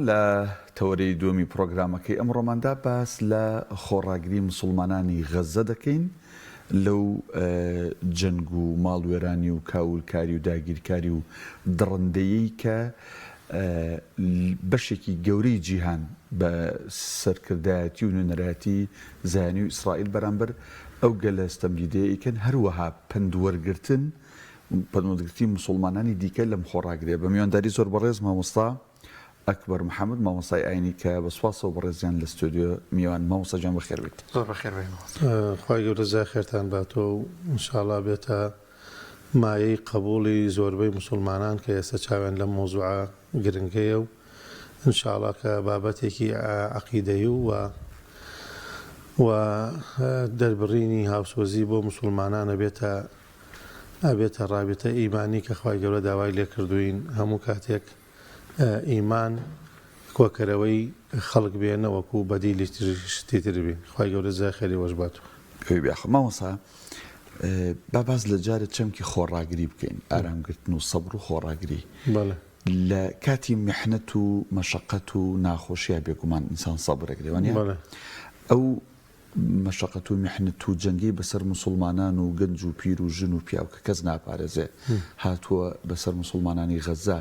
لە تەوەرەی دووەمی پڕۆگرامەکەی ئەمڕۆماندا باس لە خۆڕاگری مسوڵمانانی غەززە دەکەین لەو جەنگ و ماڵوێرانی و کاولکاری و داگیرکاری و دڕندەیەی کە بەشێکی گەورەی جیهان بە سەرکردایەتی و نوێنەرایەتی زایۆنی و ئیسرائیل بەرامبەر ئەو گەلە ستەمدیدەیە ئەیکەن، هەروەها پەند وەرگرتن پەند وەرگرتنی موسوڵمانانی دیکە لەم خۆڕاگریە. بە میوانداری زۆر بەڕێز مامۆستا ئەکبەر محەمەد مامۆستای ئاینی کە بە سوپاسەوە بەڕێزیان لە ستۆدیۆ میوان. مامۆستا گیان بەخێر بێیت. زۆر بەخێر بێی مامۆستا. خوای گەورە جزای خێرتان باتەوە و ان شاء اللە بێتە مایەی قەبوڵی زۆربەی موسوڵمانان کە ئێستا چاویان لەم مەوزوعە گرنگەیە و ان شاء اللە کە بابەتێکی عەقیدەیی و و دەربڕینی هاوسۆزی بۆ موسوڵمانان ئەبێتە ئەبێتە ڕابیتە ئیمانی کە خوای گەورە داوای لێکردووین هەموو کاتێک ئیمان کۆکەرەوەی خەڵک بێ نەوەکو بەدیلی شتی تر بین خوای گەورە جزای خێری وەش بات. پێی بیاخە مامۆستا با باس لە جارێ چەمکی خۆڕاگری بکەین ئارامگرتن و سەبر و خۆڕاگری بەڵێ. لە کاتی میحنەت و مەشەقەت و ناخۆشیا بێگومان ئینسان سەبر ئەگرێ وانیە؟ بەڵێ. ئەو مەشەقەت و میحنەت و جەنگەی بەسەر موسوڵمانان و گەنج و پیر و ژن و پیاو کە کەس ناپارێزێ هاتووە بەسەر موسوڵمانانی غەزە،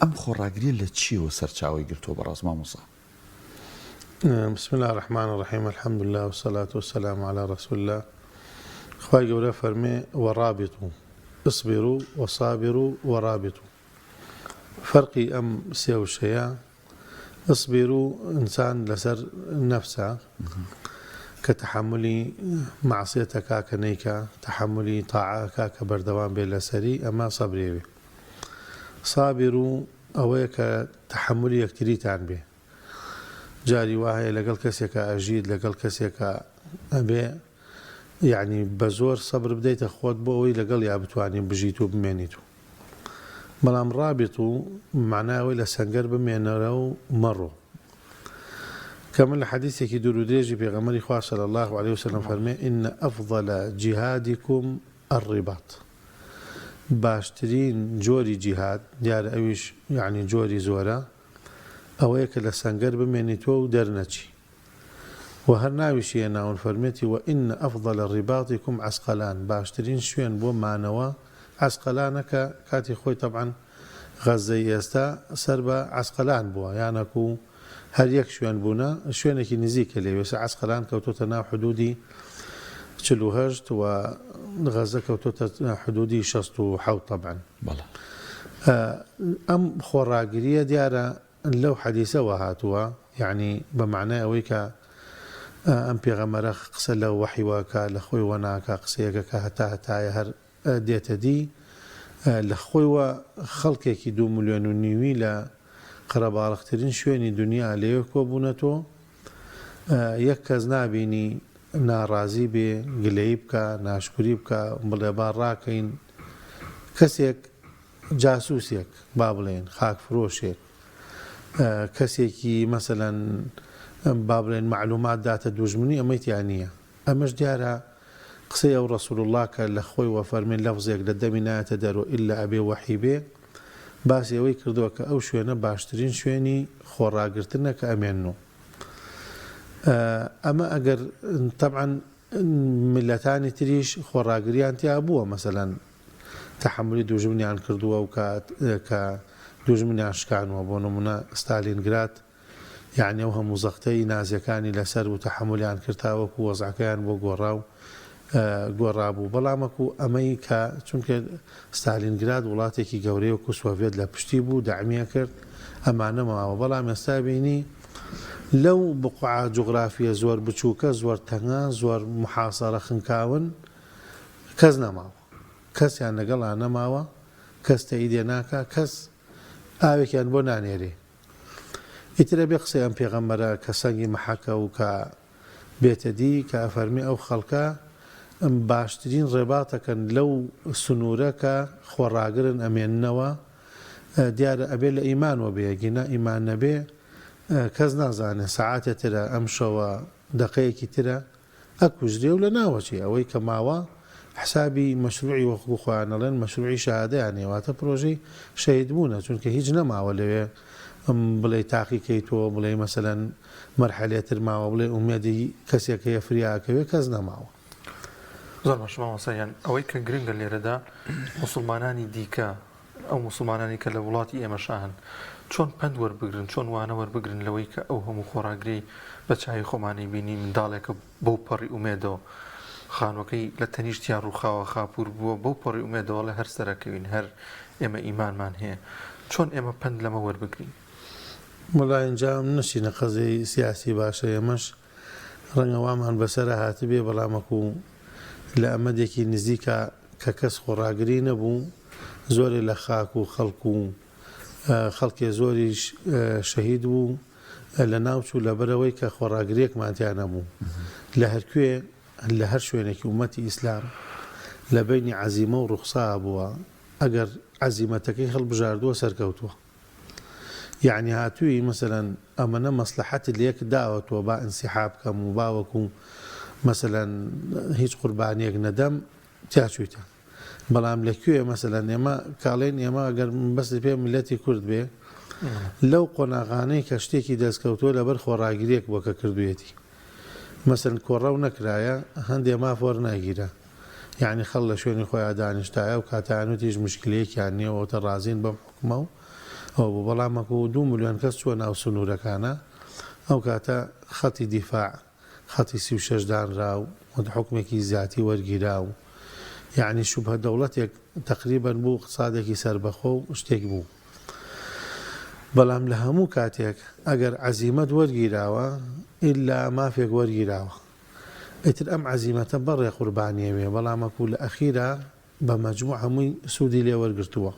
ئەم خۆڕاگریە لە چیەوە سەرچاوەی گرتووە بەڕاست مامۆستا؟ بسم اللە الرحمن الرحیم الحمد للە والصلاة والسلام علی رسول اللە خوای گەورە فەرمێ ورابطوا اصبروا وصابروا ورابطوا فەرقی ئەم سێ وشەیە اصبروا ئینسان لەسەر نەفسە کە تەحەمولی مەعسیەتەکا کە نەیکا تەحەمولی تاعەکا کە بەردەوام بێ لەسەری ئەمە سەبرێ بێ صابروا ئەوەیە کە تەحەمولی یەکتریتان بێ جاری وا هەیە لەگەڵ کەسێکا ئەژیت لەگەڵ کەسێکا ئەبێ یەعنی بەزۆر سەبر بدەیتە خۆت بۆ ئەوەی لەگەڵیا بتوانی بژیت و بمێنیت و بەڵام ڕابط و معنای ئەوەی لە سەنگەر بمێنەرە و مەڕۆ کە من لە حەدیثێکی دوور و درێژی پێغەمبەری خوا صلی الله علیه وسلم فەرمێ ان افضل جهادکم الرباط باشترین جۆری جیهاد دیارە ئەویش یەعنی جۆری زۆرە ئەوەیە کە لە سەنگەر بمێنیتەوە و دەرنەچی وە هەر ناویشی هێناون فەرموێتی وان افضل رباطکم عسقلان باشترین شوێن بۆ مانەوە عەسقەلانە کە کاتی خۆی تەبعەن غەززەی ئێستا سەر بە عەسقەلان بووە یانەکو هەر یەک شوێن بوونە شوێنێکی نزیکە لێ ئێستا عەسقەلان کەوتۆتە ناو حدودی 48 و غەزە کەوتۆتە حدودی 67 تەبعەن بەڵێ. ئەم خۆڕاگرییە دیارە لەو حەدیسەوە هاتووە یەعنی بە مەعنای ئەوەی کە ئەم پێغەمبەرە قسە لە وەحیوە ئەکا لە خۆیوە ناکا قسەیەکە کە هەتا هەتایە هەر دێتە دی لە خۆیوە خەڵکێکی دوو ملیۆن و نیوی لە قەرەباڵغترین شوێنی دونیا لەوێ کۆبوونەتۆ یەک کەس نابینی ناڕازی بێ گلەیی بکا ناشکوری بکا بڵێ با ڕاکەین کەسێک جاسوسێک با بڵێین خاک فرۆشێک کەسێکی مەسەلەن با بڵێن مەعلومات داتە دوژمنی ئەمەی تیا نییە ئەمەش دیارە قسەی ئەو رسول اللە کە لە خۆی وەفەرمێ لەفزێک لە دەمی نایەتە دەرۆ ئیلا ئەبێ وەحی بێ باسی ئەوەی کردووە کە ئەو شوێنە باشترین شوێنی خۆڕاگرتنە کە ئەمێنن و ئەمە ئەگەر تەبعەن میللەتانی تریش خۆڕاگریان تیا بووە مەسەلەن تەحەمولی دوژمنیان کردووە و کە کە دوژمنیان شکانووە بۆ نموونە ستالینگراد یەعنی ئەو هەموو زەختەی نازیەکانی لەسەر بوو تەحەمولیان کرد تاوەکو وەزعەکەیان بۆ گۆڕا و گۆڕابوو بەڵام وەکو ئەمەی کە چونکە ستالینگراد وڵاتێکی گەورەی وەکو سۆڤێت لە پشتی بوو دەعمی ئەکرد ئەمانە ماوە بەڵام ئێستا بینی لەو بقعە جوغرافیە زۆر بچووکە زۆر تەنگە زۆر محاسەرە خنکاون کەس نەماوە کەسیان لەگەڵا نەماوە کەس تەئیدێ ناکا کەس ئاوێکیان بۆ نانێرێ ئیتر ئەبێ قسەی ئەم پێغەمبەرە کە سەنگی مەحەکە و کە بێتە دی کە ئەفەرمێ ئەو خەڵکە باشترین ڕێباتەکەن لەو سنوورە کە خۆڕاگرن ئەمێننەوە دیارە ئەبێ لە ئیمانوە بێ گینا ئیمان نەبێ کەس نازانێ سەعاتێ ترە ئەم شەوە دەقەیەکی ترە ئەکوژرێ و لەناوەچێ، ئەوەی کە ماوە حسابی مەشروعی وەکو خۆیان ئەڵێن مەشروعی شەهادەیان هەیە واتە پرۆژەی شەهیدبوونە چونکە هیچ نەماوە لەوێ. بڵێی تاقی کەیتەوە بڵێی مەسەلەن مەرحەلێ تر ماوە بڵێی ئومێدی کەسێک هەیە فریا ئەکەوێ کەس نەماوە. زۆر باشە مامۆستا گیان ئەوەی کە گرنگە لێرەدا موسڵمانانی دیکە ئەو موسڵمانانی کە لە وڵاتی ئێمەشا هەن چۆن پەند وەربگرن چۆن وانە وەربگرن لەوەی کە ئەو هەموو خۆڕاگری بە چاوی خۆمانی بینی منداڵێکە بەو پەڕی ئومێدەوە خانوەکەی لە تەنیشتیا ڕووخاوە خاپوور بووە بەو پەڕی ئومێدەوە ئەڵێ هەر سەرەکەوین هەر ئێمە ئیمانمان هەیە چۆن ئێمە پەند لەمە وەربگرین؟ وەڵا ئینجا نەچینە قەزیەی سیاسی باشە ئێمەش ڕەنگە وامان بەسەرا هاتبێ بەڵام وەکو لە ئەمەدێکی نزیکا کە کەس خۆڕاگری نەبوو زۆرێ لە خاک و خەڵک و خەڵکێ زۆریش شەهید بوو لە ناو چوو لەبەرئەوەی کە خۆڕاگریەکمان تیا نەبوو لە هەرکوێ لە هەر شوێنێکی ئومەتی ئیسلام لە بەینی عەزیمە و ڕوخسا بووە ئەگەر عەزیمەتەکەی هەڵبژاردووە سەرکەوتووە یەعنی هاتووی مەسەلەن ئەمەنە مەسلەحەتت لێک داوە تۆ با ئینسیحاب کەم و با وەکوو مەسەلەن هیچ قوربانیەک نەدەم تیا چوویتە بەڵام لە کوێ مەسەلەن ئێمە کاڵێن ئێمە ئەگەر بەست پێ میللەتی کورد بێ لەو قۆناغانەی کە شتێکی دەستکەوتووە لەبەر خۆڕاگریەک بووە کە کردوویەتی مەسەلەن کۆڕەو نەکرایە هەندێ ماف وەرناگیرا یەعنی خەڵک لە شوێنی خۆیا دانیشتایە و کاتایان وتیش مشکلەیەکیان نیە و ئەوتە ڕازین بەم حوکمە و ئەوە بوو بەڵام وەکو 2 ملیۆن کەس چووە ناو سنوورەکانا ئەو کاتە خەتی دیفاع خەتی 36 دانرا و حوکمێکی زیاتی وەرگیرا و یەعنی شوبهە دەوڵەتێک تەقریبەن بوو اقتصادێکی سەربەخۆ و شتێک بوو بەڵام لە هەموو کاتێک ئەگەر عەزیمەت وەرگیراوە ئیلا مافێک وەرگیراوە ئیتر ئەم عەزیمەتە بەڕێ قوربانیە بێ بەڵام وەکو لە ئەخیرا بە مەجموع هەمووی سوودی لێ وەرگرتووە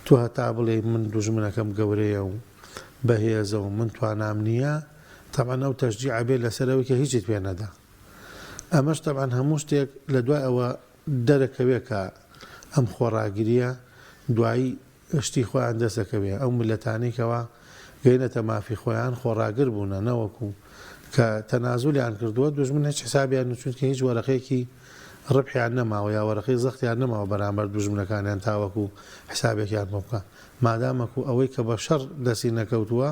تۆ هەتا بڵێی من دوژمنەکەم گەورەیە و بەهێزە و من توانام نییە تەبعەن ئەو تەشجیعە بێ لەسەر ئەوەی کە هیچت پێ نەدا ئەمەش تەبعەن هەموو شتێک لە دوای ئەوە دەرەکەوێ کە ئەم خۆڕاگرییە دوایی شتی خۆیان دەست دەکەوێ ئەو میللەتانەی کەوا گەینەتە مافی خۆیان خۆڕاگر بوونە نەوەکو کە تەنازولیان کردووە دوژمن هیچ حسابیان نیە چونکە هیچ وەرەقەیەکی ڕبحیان نەماوە یا وەرەقەی زەختیان نەماوە بەرامبەر دوژمنەکانیان تاوەکو حسابێکیان بۆ بکا مادامەکو ئەوەی کە بە شەڕ دەستی نەکەوتووە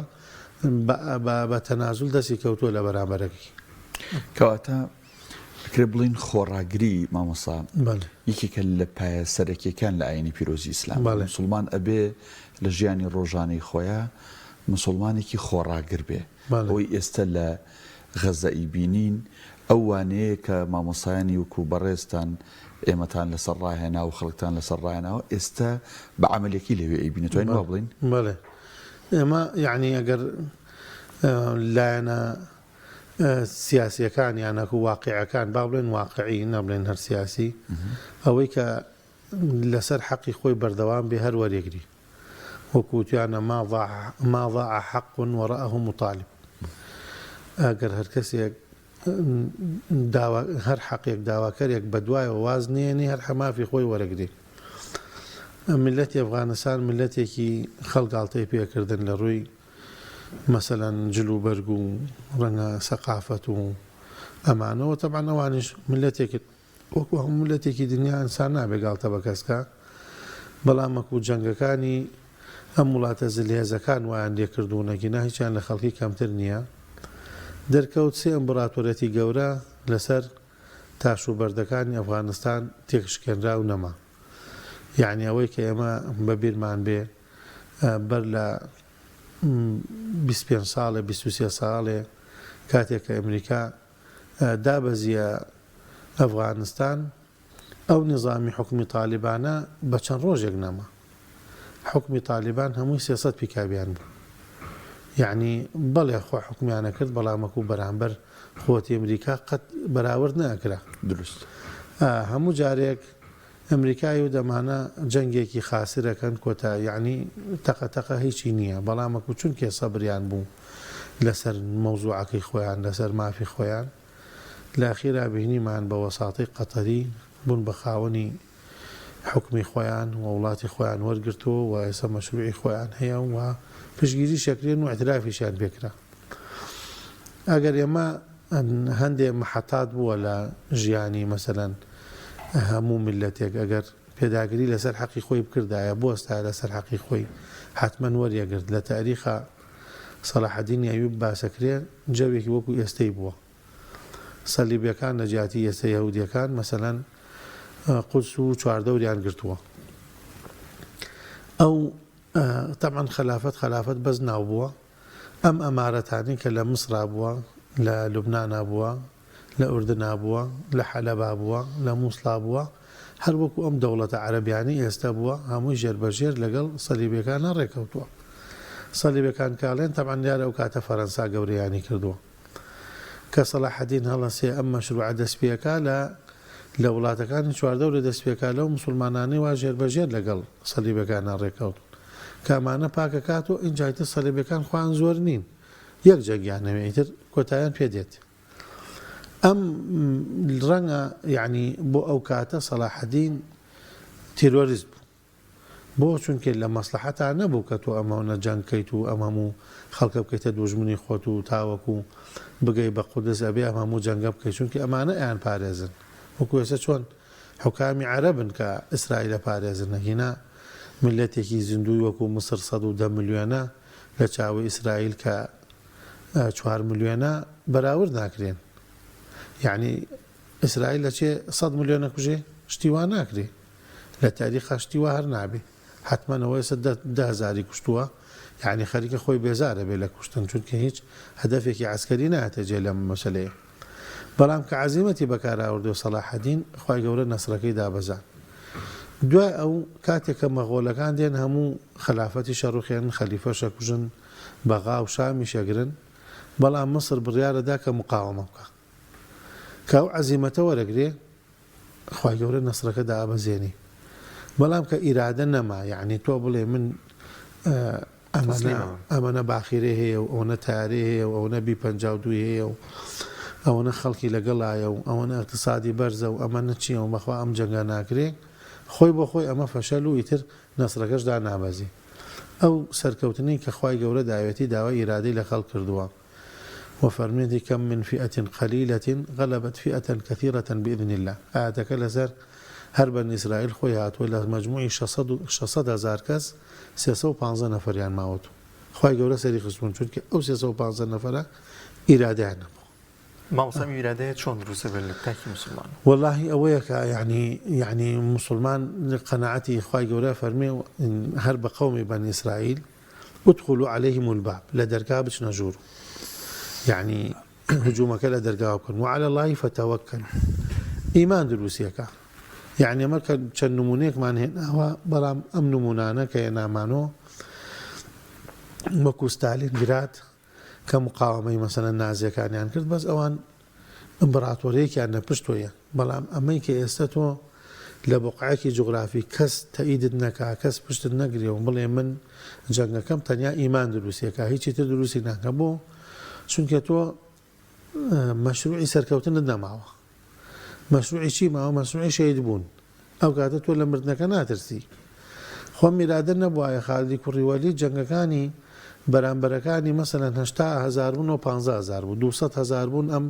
بە تەنازول دەستی کەوتووە لە بەرامبەرەکەی. کەواتە ئەکرێ بڵێین خۆڕاگری مامۆستا یەکێکە لە پایە سەرەکیەکان لە ئاینی پیرۆزی ئیسلام موسڵمان ئەبێ لە ژیانی ڕۆژانەی خۆیا موسڵمانێکی خۆڕاگر بێ ئەوەی ئێستا لە غەزە ئیبینین ئەو وانەیە کە مامۆسایانی وەکو بەڕێزتان ئێمەتان لەسەر ڕاهێنا و خەڵکتان لەسەر ڕاهێناوە ئێستا بە عەمەلیەکی لەوێ ئەیبینێت توانین وا بڵێین؟ بەڵێ ئێمە یەعنی ئەگەر لایەنە سیاسیەکان یان ئەکو واقیعەکان با بڵێن واقعی نەبڵێن هەر سیاسی ئەوەی کە لەسەر حەقی خۆی بەردەوام بێ هەر وەرێگری وەکو وتویانە ما ضاع حق وراءه مطالب ئەگەر هەر کەسێک داوا هەر حەقێک داواکەرێک بەدوایەوە واز نێنێ هەر حەمافی خۆی وەرەگری میللەتی ئەفغانستان میللەتێکی خەڵک گاڵتەی پێکردن لە ڕووی مەسەلەن جل و بەرگ و ڕەنگە سەقافەت و ئەمانەوە تەبعەن ئەوانیش میللەتێکن وەکو هەموو میللەتێکی دنیا ئینسان نابێ گاڵتە بە کەس کا بەڵام وەکو جەنگەکانی ئەم وڵاتە زلهێزەکان وایان لێ کردوون ئەگینا هیچیان لە خەڵکی کەمتر نییە دەرکەوت سێ ئیمبراتۆرەتی گەورە لەسەر تاش و بەردەکانی ئەفغانستان تێکشکێنرا و نەما یەعنی ئەوەی کە ئێمە بە بیرمان بێ بەر لە 25 ساڵێ 23 ساڵێ کاتێک کە ئەمریکا دابەزیە ئەفغانستان ئەو نیزامی حوکمی تالیبانە بە چەند ڕۆژێک نەما. حوکمی تالیبان هەمووی 300 پیکابیان بوو. یەعنی بەڵێ خۆ حوکمیان ئەکرد بەڵام وەکوو بەرامبەر قوەتی ئەمریکا قەت بەراورد نەئەکرا. دروست. هەموو جارێک ئەمریکای و دەمانە جەنگێکی خاسر ئەکەن کۆتا یەعنی تەقە تەقە هیچی نییە بەڵام وەکوو چونکێ سەبریان بوو لەسەر مەوزوعەکەی خۆیان لەسەر مافی خۆیان لە ئەخیرا بینیمان بە وەساتەی قەتەری بوون بە خاوەنی حوکمی خۆیان و وڵاتی خۆیان وەرگرتووە و ئێستا مەشروعی خۆیان هەیە و پشتگیریش ئەکرێن و ئیعترافیشیان پێکرا. ئەگەر ئێمە هەندێ مەحەتات بووە لە ژیانی مەسەلەن هەموو میللەتێک ئەگەر پێداگری لەسەر حەقی خۆی بکردایە بوەستایە لەسەر حەقی خۆی حەتمەن وەریەگرت لە تاریخا. سەلاحەدینی ئەیوب باسەکرێ جەوێکی وەکو ئێستەی بووە. سەلیبیەکان لە جیاتی ئێستە یەهودیەکان مەسەلەن قودس و چواردەوریان گرتووە. ئەو تەبعەن خەلافەت خەلافەت بەس ناو بووە. ئەم ئەمارەتانەی کە لە میسرا بووە، لە لوبنانا بووە، لە ئوردنا بووە، لە حەلەبا بووە، لە موسڵا بووە، هەر وەکو ئەم دەوڵەتە عەرەبیانەی ئێستا بووە، هەمووی ژێر بە ژێر لەگەڵ سەلیبیەکانا ڕێکەوتووە. سەلیبیەکان کە ئەڵێن تەبعەن دیارە ئەو کاتە فەرەنسا گەورەیانی کردووە. کە سەڵاحەدین هەڵەسێ ئەم مەشروعە دەست پێکا لە لە وڵاتەکانی چواردەورە دەست پێکا لەو موسوڵمانانەی وا ژێر بە ژێر لەگەڵ سەلیبەکانا ڕێکەوتن کە ئەمانە پاکەکات و ئینجا ئیتر سەلیبەکان خۆیان زۆر نین یەک جەنگیان هەوێ ئیتر کۆتایان پێ دێت ئەم ڕەنگە یعنی بۆ ئەو کاتە سەڵاحەدین تیرۆریست بوو بۆ؟ چونکێ لە مەسڵەحەتا نەبوو کە تۆ ئەمەونە جەنگ کەیت و ئەم هەموو خەڵکە بکەیتە دوژمنی خۆت و تاوەکو بگەی بە قودس ئەبێ ئەم هەموو جەنگە بکەی چونکێ ئەمانە ئەیان پارێزن وەکو ئێستا چۆن حوکامی عەرەبن کە ئیسرائیل ئەپارێزن ئەگینا میللەتێکی زیندووی وەکو مسر 110 ملیۆنە لە چاوی ئیسرائیل کە چوار ملیۆنە بەراورد ناکرێن یەعنی ئیسرائیل ئەچێ سەد ملیۆن ئەکوژێ؟ شتی وا ناکرێ لە تاریخا شتی وا هەر نابێ حەتمەن ئەوە ئێستا دە دە هەزاری کوشتووە یەعنی خەریکە خۆی بێزار ئەبێ لە کوشتن چونکە هیچ هەدەفێکی عەسکەری نایەتە جێ لەم مەسەلەیە بەڵام کە عەزیمەتی بەکار ئاوردوە سەڵاحەدین خوای گەورە نەسرەکەی دابەزاند دوای ئەو کاتێک کە مەغۆلەکان دێن هەموو خەلافەتیش ئەڕوخێنن خەلیفەش ئەکوژن بەغا و شامیش ئەگرن بەڵام مسر بڕیار ئەدا کە مقاوەمە بکا کە ئەو عەزیمەتە وەرەگرێ خوای گەورە نەسرەکە دائەبەزێنی بەڵام کە ئیرادە نەما یەعنی تۆ بڵێ من ئەمەنە ئەمەنە باخیرەی هەیە و ئەوەنە تارەی هەیە و ئەوەنە بی 52 هەیە و ئەوەنە خەڵکی لەگەڵایە و ئەوەنە اقتصادی بەرزە و ئەمەنە چییە و بەخوا ئەم جەنگە ناکرێ خۆی بۆ خۆی ئەمە فەشەل و ئیتر نەسرەکەش دانابەزی ئەو سەرکەوتنەی کە خوای گەورە داوێتی داوای ئیرادەی لە خەڵک کردووە و فەرموویەتی کم من فئە قلیلە غلبت فئە کثیرە باذن اللە ئایەتەکە لەسەر هەر بەنی ئیسرائیل خۆی هاتووە لە مەجموعی 600 هەزار کەس 315 نەفەریان ماوەتەوە خوای گەورە سەری خستوون چونکە ئەو 315 نەفەرە ئیرادەیان نەبوو. مامۆستا ئەم ئیرادەیە چۆن دروست دەبێت لە تاکی موسڵمان؟ وەڵاهی ئەوەیە کە یەعنی یەعنی موسڵمان قەناعەتی خوای گەورە فەرموێ هەر بە قەومی بەنی ئیسرائیل ادخلوا علیهم الباب لە دەرگا بچنە ژوور یعنی هجومەکە لە دەرگاوە بکەن وعلى الله فتوکلوا ئیمان دروستیەکە یعنی ئەمە کە چەند نمونەیەکمان هێناوە بەڵام ئەم نمونانە کە هێنامانەوە وەکو ستالینگراد کە مقاوەمەی مەسەلەن نازیەکانیان کرد بەس ئەوان ئیمبراتۆریەکیان لە پشتۆیە بەڵام ئەمەی کە ئێستا تۆ لە بوقعەکی جوغرافی کەس تەئیدت نەکا کەس پشتت نەگرێ و بڵێ من جەنگەکەم تەنیا ئیمان دروستیەکا هیچی تر دروستی ناکا بۆ چونکە تۆ مەشروعی سەرکەوتنت نەماوە مەشروعی چی ماوە؟ مەشروعی شەهید بوون. ئەو کاتە تۆ لە مردنەکە ناترسی. خۆ میرادە نەبوایە خالدی کوڕی وەلید جەنگەکانی بەرامبەرەکانی مەسەلەن 80 هەزار بوون ئەو 15 هەزار بوو، 200 هەزار بوون ئەم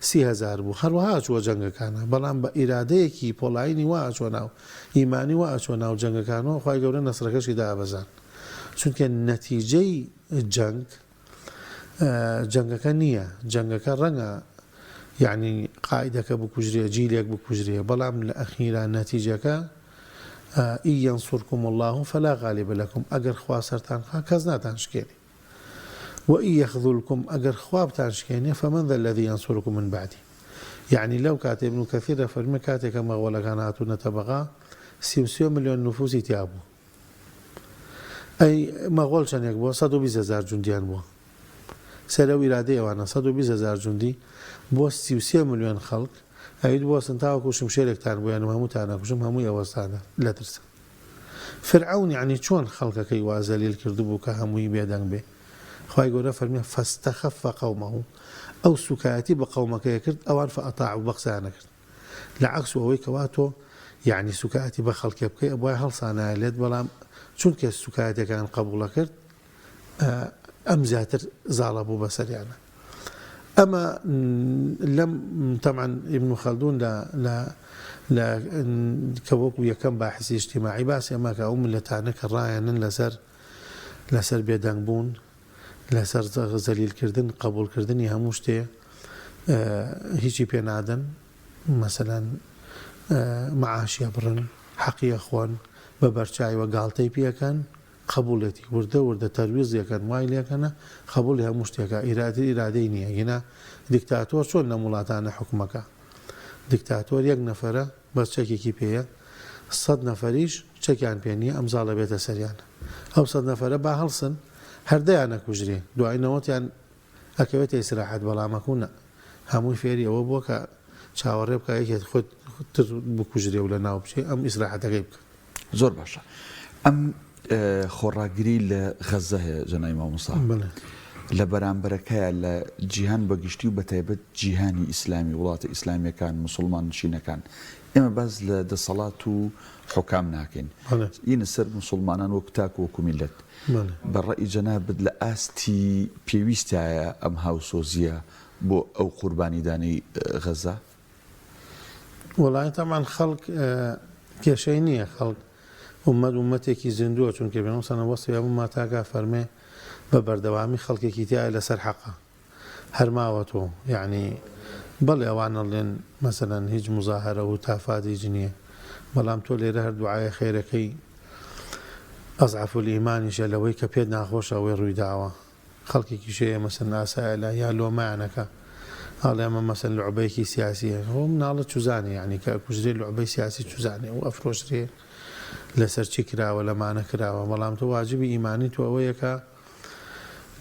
30 هەزار بوو. هەروەها ئەچووە جەنگەکانە. بەڵام بە ئیرادەیەکی پۆڵایینی وا ئەچووە ناو ئیمانی وا ئەچووە ناو جەنگەکانەوە خوای گەورە نەسرەکەشی دائەبەزاند. چونکە نەتیجەی جەنگ جەنگەکە نییە، جەنگەکە ڕەنگە یەعنی قائیدەکە بکوژرێ، جیلێک بکوژرێ، بەڵام لە ئەخیرا نەتیجەکە ان ینصرکم اللە فلا غالب لکم، ئەگەر خوا سەرتان خا کەس ناتانشکێنێ، وان یخذلکم ئەگەر خوا بتانشکێنێ فمن ذا الذی ینصرکم من بعده. یەعنی لەو کاتە ابن کثیر دەفەرموێ کاتێ کە مەغۆلەکان هاتوونەتە بەغا 33 ملیۆن نفوسی تیا بووە. ئەی مەغۆل چەندێک بووە؟ 120 هەزار جوندیان بووە. سەر ئەو ئیرادەی ئەوانە 120 هەزار جوندی بۆ 33 ملیۆن خەڵک ئەویت بوەستن تاوەکو شمشێرێکتان بۆیانم هەمووتان ئەکوژم هەمووی ئەوەستانە لە ترسا. فرعەون یەعنی چۆن خەڵکەکەی وا زەلیل کردبوو کە هەمووی بێدەنگ بێ؟ خوای گەورە فەرمی فاستخف قومه ئەو سوکایەتی بە قەومەکەی کرد ئەوان فاطاعوه بە قسەیان نەکرد. لە عەکس و ئەوەی کەوا تۆ یەعنی سوکایەتی بە خەڵکێ بکەی ئەبوایە هەڵسانایە لێت بەڵام چونکە سوکایەتەکان قەبوڵە کرد ئەم زیاتر زاڵە بوو بەسەریانە ئەمە لەم تەمان ئیبن خەلدون لە لە لە کە وەکو یەکەم باحسی اجتماعی باسی ئەمە کە ئەو ملەتانە کە ڕایەنن لەسەر لەسەر بێدەنگ بوون. لەسەر زەلیلکردن قبوڵکردنی هەموو شتێ هیچی پێ نادەن مەسەلەن مەعاشی ئەبڕن حەقی ئەخۆن بە بەرچایوە گاڵتەی پێ ئەکەن قەبوڵێتی وردە وردە تەرویزی ئەکەن وای لێکەنە قەبوڵی هەموو شتێکە ئیرادی ئیرادەی نییە گینا دیکتاتۆر چۆن لەم وڵاتانە حوکمەکە دیکتاتۆر یەک نەفەرە بەس چەکێکی پێیە سەد نەفەریش چەکیان پێ نییە ئەم زاڵە بێتە سەریان ئەو سەد نەفەرە با هەڵسن هەر دەیان ئەکوژرێ دوای نەوەتیان ئەکەوێتە ئیسراحەت بەڵام ئەکو نا هەمووی فێری ئەوە بووە کە چاوەڕێ بکا یەکێ خۆی تر بکوژرێ و لەناو بچێ ئەم ئیسراحەتەکەی بکات. زۆر باشە ئەم خۆڕاگری لە غەزە هەیە جەنابی مامۆستا بەڵێ. لە بەرامبەرەکەیا لە جیهان بە گشتی و بە تایبەت جیهانی ئیسلامی وڵاتە ئیسلامیەکان موسڵمان نشینەکان ئێمە باس لە دەسەڵات و حوکام ناکەین بەڵێ. یینە سەر موسڵمانان وەک تاک وەکو میللەت بەڵێ. بە ڕەئی جەنابت لە ئاستی پێویستایە ئەم هاوسۆزییە بۆ ئەو قوربانیدانەی غەزە؟ وەڵای تەبعەن خەڵک کێشەی نییە خەڵک ئوممەت ئوممەتێکی زیندووە چونکە پێغەمبەر صلی اللە وەسفی ئەبوو ماتاکا فەرمێ بە بەردەوامی خەڵکێکی تیایە لەسەر حەقە هەر ماوەتۆ یەعنی بەڵێ ئەوان ئەڵێن مەسەلەن هیچ موزاهەرە و هوتافات هیچ نییە بەڵام تۆ لێرە هەر دوعایە خێرەکەی ئەزعەف الئیمانیشە لەوەی کە پێت ناخۆشە ئەوەی ڕوویداوە خەڵکێکیش هەیە مەسەلەن ئاسایە لە یا لۆمەیان ئەکا ئەڵێ ئەمە مەسەلەن لوعبەیەکی سیاسیە خۆ مناڵە چوزانێ یەعنی کە ئەکوژرێ لوعبەی سیاسی چوزانێ و ئەفرۆشرێ لەسەر چی کراوە لەمانە کراوە بەڵام تۆ واجبی ئیمانی تۆ ئەوەیە کە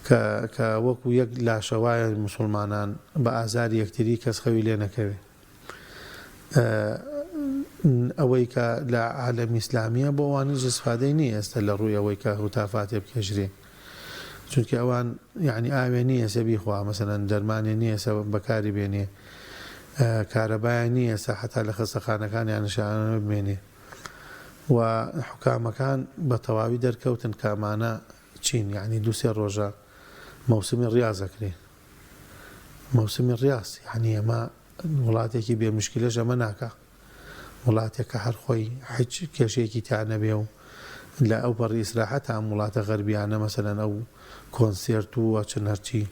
کە کە وەکو یەک لاشە وایە موسوڵمانان بە ئازاری یەکتری کەس خەوی لێ نەکەوێ ئەوەی کە لە عالەمی ئیسلامیە بۆ ئەوان هیچ ئیسفادەی نییە ئێستا لە ڕووی ئەوەی کە هوتافاتێ بکێشرێ چونکە ئەوان یعنی ئاوێ نییە سە بیخوا مەسەلەن دەرمانێ نییە سە بەکاری بێنێ کارەبایان نییە سە حتا لە خەستەخانەکانیان شانە بمێنێ و حکامەکان بە تەواوی دەرکەوتن کە ئەمانە چین یعنی دوو سێ ڕۆژە مەوسمی ڕیاز ئەکرێ مەوسمی ڕیاز یعنی ئەمە وڵاتێکی بێ مشکلەش ئەمە ناکا وڵاتێک کە هەر خۆی حیچ کێشەیەکی تیا نەبێ و لە ئەو پەڕی ئیسراحەتە ئەم وڵاتە غەربیانە مەسەلەن ئەو کۆنسێرت و ئەچن هەرچی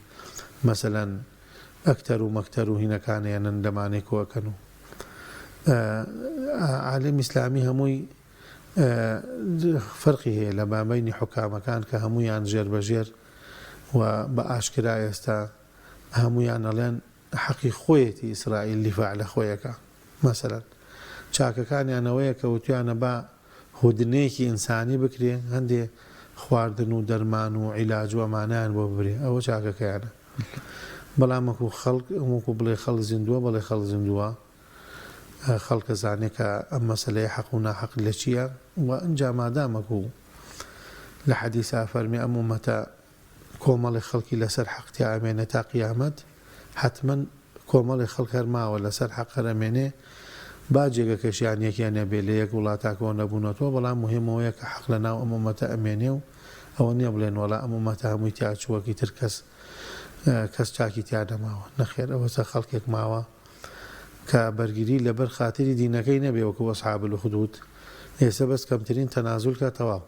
مەسەلەن ئەکتەر و مەکتەر و هینەکان ئێنن لەمانەی کۆ ئەکەن و عالەمی ئیسلامی هەمووی فەرقی هەیە لە مابەینی حوکامەکان کە هەموویان ژێر بە ژێر و بە ئاشکرا ئێستا هەموویان ئەڵێن حەقی خۆیەتی ئیسرائیل دیفاع لە خۆی ئەکا مەسەلەن چاکەکانیان ئەوەیە کە وتویانە با هودنەیەکی ئینسانی بکرێ هەندێ خواردن و دەرمان و عیلاج و ئەمانەیان بۆ ببرێ ئەوە چاکەکەیانە بەڵام وەکو خەڵک وەکو بڵێ خەڵک زیندووە بەڵێ خەڵک زیندووە خەڵک ئەزانێ کە ئەم مەسەلەیە حەق و ناحەق لە چییە و ئنجا مادامەکو لە حەدیسا فەرمی ئەم ئومەتە کۆمەڵێ خەڵکی لەسەر حەق تیا ئەمێنێ تا قیامەت حەتمەن کۆمەڵێ خەڵک هەر ماوە لەسەر حەق هەر ئەمێنێ با جێگەکەشیان یەکێ نەبێ لە یەک وڵاتا کۆ نەبوونەتەوە بەڵام موهیم ئەوەیە کە حەق لە ناو ئەم ئومەتە ئەمێنێ و ئەوە نیە بڵێن وەڵا ئەم ئومەتە هەمووی تیا چووە ئیتر کەس کەس چاکی تیا نەماوە نەخێر ئەوەتە خەڵکێک ماوە کە بەرگری لەبەر خاتری دینەکەی نەبێ وەکو اصحاب الاخدود ئێسە بەس کەمترین تەنازول کە تەواو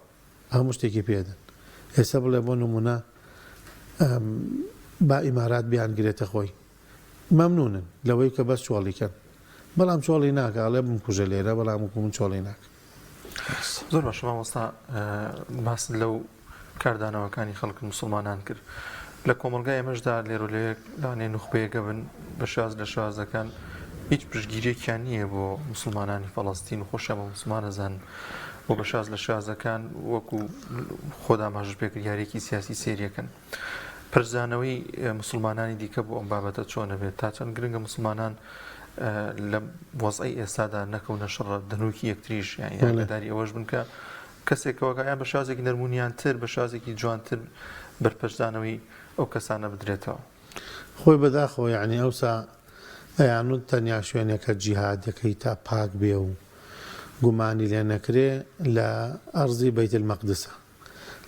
هەموو شتێکی پێدەن ئێستا بڵێ بۆ نمونە با ئیمارات بیانگرێتە خۆی مەمنونن لەوەی کە بەس چۆڵی کەن بەڵام چۆڵی ناکە ئەڵێ بمکوژە لێرە بەڵام وەکو من چۆڵی ناکە. زۆر باشە مامۆستا باست لەو کاردانەوەکانی خەڵک مسلمانان کرد لە کۆمەڵگای ئێمەشدا لێرە لەوێ لەوانەیە نوخبەیەکە بن بە شێواز لە شێوازەکان هیچ پشتگیریەکیان نییە بۆ مسلمانانی فەڵەستین و خۆشیان بە مسلمان ئەزانن و بە شێواز لە شێوازەکان وەکو خۆدا ماژ پێکرد یاریەکی سیاسی سێریەکەن پرزانەوەی مسلمانانی دیکە بۆ ئەم بابەتە چۆنە بێت تا چەند گرنگە مسلمانان لە وەزعی ئێستادا نەکەونە شەڕە دەنوکی یەکتریش یان ئاگاداری ئەوەش بن کە کەسێکەوە یان بە شازێکی نەرمونیانتر بە شازێکی جوانتر بەرپەرچدانەوەی ئەو کەسانە بدرێتەوە. خۆی بەداخەوە یەعنی ئەوسا ئەیانوت تەنیا شوێنێکە جیهادەکەی تا پاک بێ و گومانی لێ نەکرێ لە ئەرزی بەیت المەقدسە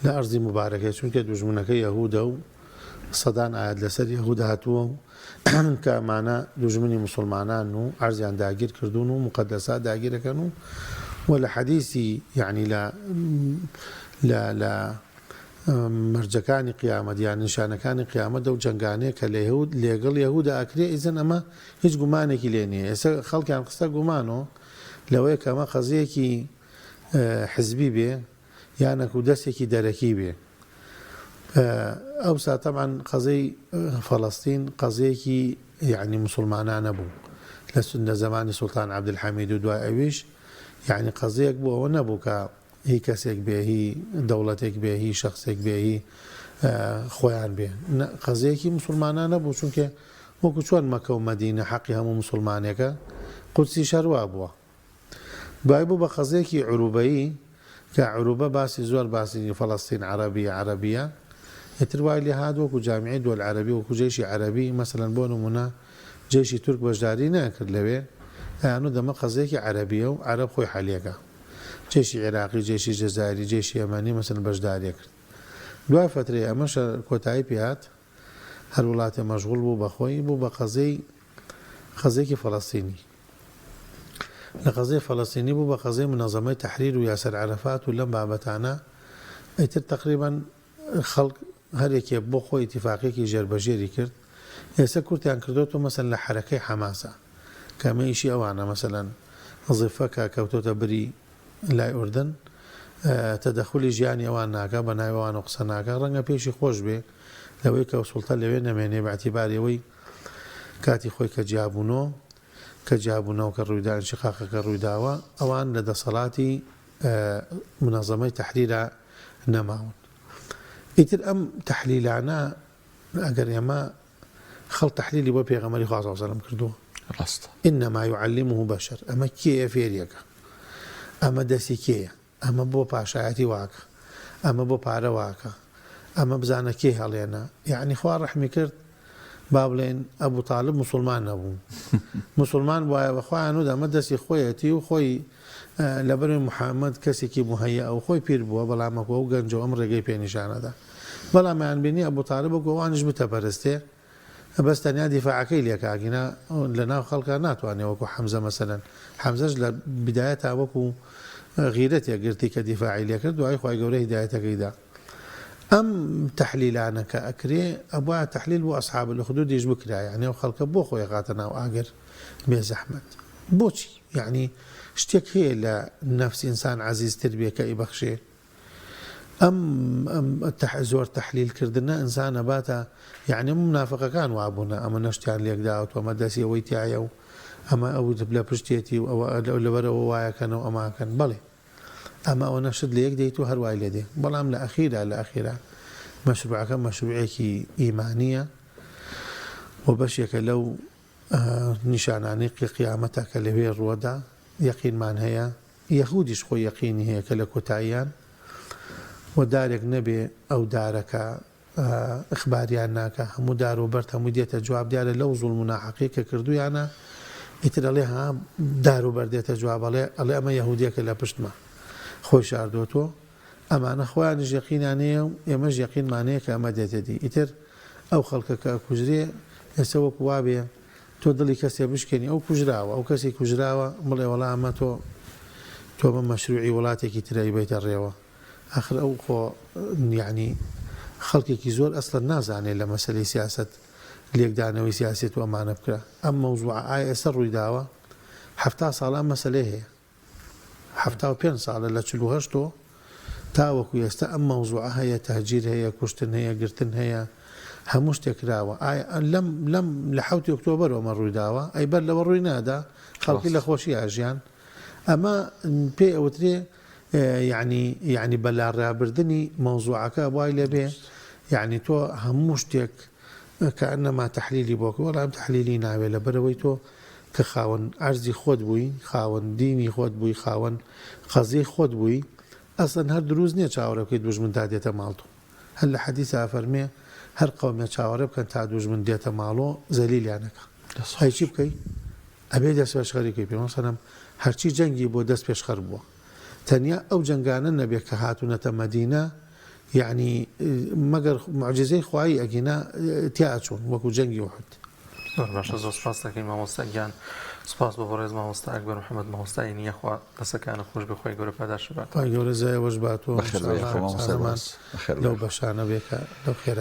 لە ئەرزی موبارەکەی چونکە دوژمنەکە یەهودە و سەدان ئایەت لەسەر یەهود هاتووە و کە ئەمانە دوژمنی موسڵمانان و ئەرزیان داگیر کردوون و موقەدەسات داگیرەکەن و و لە حەدیسی یەعنی لە لە لە. مەرجەکانی قیامەت یان نیشانەکانی قیامەت ئەو جەنگانەیە کە لە یەهود لەگەڵ یەهودا ئەکرێ ئیزن ئەمە هیچ گومانێکی لێ نییە ئێستا خەڵکیان خستە گومانۆ لەوەیە کە ئەمە قەزیەکی حزبی بێ یانەک و دەستێکی دەرەکی بێ ئەوسا تەبعەن قەزەی فەڵەستین قەزیەکی یعنی مسلمانانە بوو لە لە زمانی سوڵتان عەبدولحەمید و دوای ئەویش یعنی قەزیەک بوو ئەوە نەبوو کە هی کەسێک بێ هی دەوڵەتێک بێ هی شەخسێک بێ هی خۆیان بێ قەزیەکی مسلمانانە بوو چونکە وەکو چۆن مەکە و مەدینە حەقی هەموو مسلمانێکە قودسیش هەروا بووە دوای بوو بە قەزیەکی عروبەیی کە عروبە باسی زۆر باسی فەڵەستین عەرەبیە عەرەبیە ئیتر وای لێ هات وەکو جامیعەی دول عەرەبی وەکو جەیشی عەرەبی مەسەلەن بۆ نمونە جەیشی تورک بەشداری نەکرد لەوێ ئەیانوت ئەمە قەزیەکی عەرەبیە و عەرەب خۆی حەلیەکا جەیشی عێراقی جەیشی جەزائیری جەیشی یەمەنی مەسەلەن بەشداریە کرد دوای فەترەی ئەمەش کۆتایی پێ هات هەر وڵاتێ مەشغوڵ بوو بە خۆی بوو بە قەزیەی قەزیەکی فەڵەستینی لە قەزیەی فەڵەستینی بوو بە قەزیەی منەزەمەی تەحریر و یاسەر عەرەفات و لەم بابەتانە ئیتر تەقریبەن خەڵک هەر یەکێ بۆ خۆی ئیتیفاقیەکی ژێر بە ژێری کرد ئێستا کورتیان کردۆتەوە مەسەلەن لە حەرەکەی حەماسە کە ئەمە ئیشی ئەوانە مەسەلەن زفە کە کەوتۆتە بری لای ئوردن تەدەخولی ژیانی ئەوان ناکا بە ناوی ئەوانەوە قسە ناکا ڕەنگە پێشی خۆش بێ لەوەی کە سوڵتە لەوێ نەمێنێ بە ئیعتیباری ئەوەی کاتی خۆی کە جیابوونۆ کە جیابوونەوە کە ڕوویدا ئینشقاقەکە ڕوویداوە ئەوان لە دەسەڵاتی منەزەمەی تەحریرا نەماون ئیتر ئەم تەحلیلانە ئەگەر ئێمە خەڵ تەحلیلی بۆ پێغەمبەری خوا صلی اللە علیه و سلم کردووە. ڕاستە. انما یعلمه بشر ئەمە کێیە فێریەکە؟ ئەمە دەستی کێیە؟ ئەمە بۆ پاشایەتی واکە؟ ئەمە بۆ پارە واکە؟ ئەمە بزانە کێ هەڵێنە؟ یەعنی خوا ڕەحمی کرد با بڵێین ئەبو تالب موسڵمان نەبوو موسڵمان بوایە بە خوایان وت ئەمە دەستی خۆیەتی و خۆی لەبەرەوەی محەممەد کەسێکی مهەیە و خۆی پیر بووە بەڵام وەکو ئەو گەنجە و ئەم ڕێگەی پێ نیشانەدا بەڵام ئەیان بینی ئەبو تالب وەکو ئەوانیش بتەپەرستێ بەس تەنیا دیفاعەکەی لێکا ئەگینا لەناو خەڵکا ناتوانێ وەکو حەمزە مەسەلەن حەمزەش لە بدایەتا وەکو غیرەتێک گرتی کە دیفاعی لێکرد دوایی خوای گەورە هیدایەتەکەی دا ئەم تەحلیلانە کە ئەکرێ ئەبوایە تەحلیل بۆ ئەسحاب الاخدودیش بکرا یعنی ئەو خەڵکە بۆ خۆی ئەخاتە ناو ئاگر بێ زەحمەت بۆچی یعنی شتێک هەیە لە نەفس ئینسان عەزیزتر بێ کە ئیبەخشێ ئەم زۆر تەحلیل کردنە ئینسان ئەباتە یعنی منافقەکان وابوونە ئەمە نەشتیان لێکداوە ئەمە دەستی ئەوەی تایە و ئەمە ئەو لە پشتێتی و ئەوە لەبەرەوە وایەکەن و ئەماکەن بەڵێ ئەمە ئەوەنە شت لە یەک دێیت و هەر وای لێ دێ بەڵام لە ئەخیرا لە ئەخیرا مەشروعەکە مەشروعێکی ئیمانیە و بەشێکە لەو نیشانانەی قی قیامەتە کە لەوێ ڕووەدا یەقینمان هەیە یەهودیش خۆی یەقینی هەیە کە لە کۆتاییان و دارێک نەبێ ئەو دارەکە ئیخباریان ناکا هەموو دار و بەرد هەمووی دێتە جواب دیارە لەو زوڵم و ناحەقیە کە کردویانە ئیتر ئەڵێ ها دار و بەرد دێتە جواب ئەڵێ ئەڵێ ئەمە یەهودیەکە لە پشتمە خۆی شاردۆتۆ ئەمانە خۆیانیش یەقینیان هەیە و ئێمەش یەقینمان هەیە کە ئەمە دێتە دی ئیتر ئەو خەڵکە کە ئەکوژرێ ئێستا وەکو وابێ تۆ دڵی کەسێ بشکێنی ئەو کوژراوە ئەو کەسی کوژراوە بڵێ وەڵا ئەمە تۆ تۆ بە مەشروعی وڵاتێکی تر ئەیبەیتە ڕێوە ئاخر ئەو خۆ یەعنی خەڵکێکی زۆر ئەسڵەن نازانێ لە مەسەلەی سیاسەت لێکدانەوەی سیاسیەت و ئەمانە بکا ئەم مەوزوعە ئایا ئێستا ڕوویداوە 70 ساڵە ئەم مەسەلەی هەیە 75 ساڵە لە 48 تۆ تاوەکو ئێستا ئەم مەوزوعە هەیە تەهجیر هەیە کوشتن هەیە گرتن هەیە هەموو شتێک کراوە ئایا لەم لەم لە حوتی ئۆکتۆبەر ئەمە ڕوویداوە ئەی بەر لەوە ڕووی نادا خەڵکی لە خۆشی ئاژیان ئەمە پێی ئەوترێ یەعنی یەعنی بە لاڕێابردنی مەوزوعەکە وای لێبێ یەعنی تۆ هەموو شتێک کەئەنەما تەحلیلی بۆ کە وەڵام تەحلیلی ناوێ لەبەرئەوەی تۆ کە خاوەن عەرزی خۆت بووی خاوەن دینی خۆت بووی خاوەن قەزیەی خۆت بووی ئەسڵەن هەر دروست نییە چاوەڕێ بکەی دوژمن تا دێتە ماڵ تۆ هەر لە حەدیسا ئەفەرمێ هەر قەومێ چاوەڕێ بکەن تا دوژمن دێتە ماڵۆ زەلیلیان ئەکا ئەی چی بکەی ئەبێ دەستپێشخەری بکەی پێغەمبەر سەلام هەرچی جەنگی بۆ دەست پێشخەر بووە تەنیا ئەو جەنگانە نەبێ کە هاتوونەتە مەدینە یەعنی مەگەر موعجیزەی خوایی ئەگینا تیا ئەچوون وەکو جەنگی ئوحود. زۆر باشە زۆر سپاس دەکەین مامۆستا گیان سپاس بۆ بەڕێز مامۆستا ئەکبەر محەممەد مامۆستای نییە خوا دەسەکانت خۆش بێ خوای گەورە پاداشت بات. خوای گەورە جزای ئێوەش بات و بەخێر بێی ان شاء مامۆستای الله بەڕێز. بەخێر لەو بێی. بەشانە بێ کە لەو خێرانە.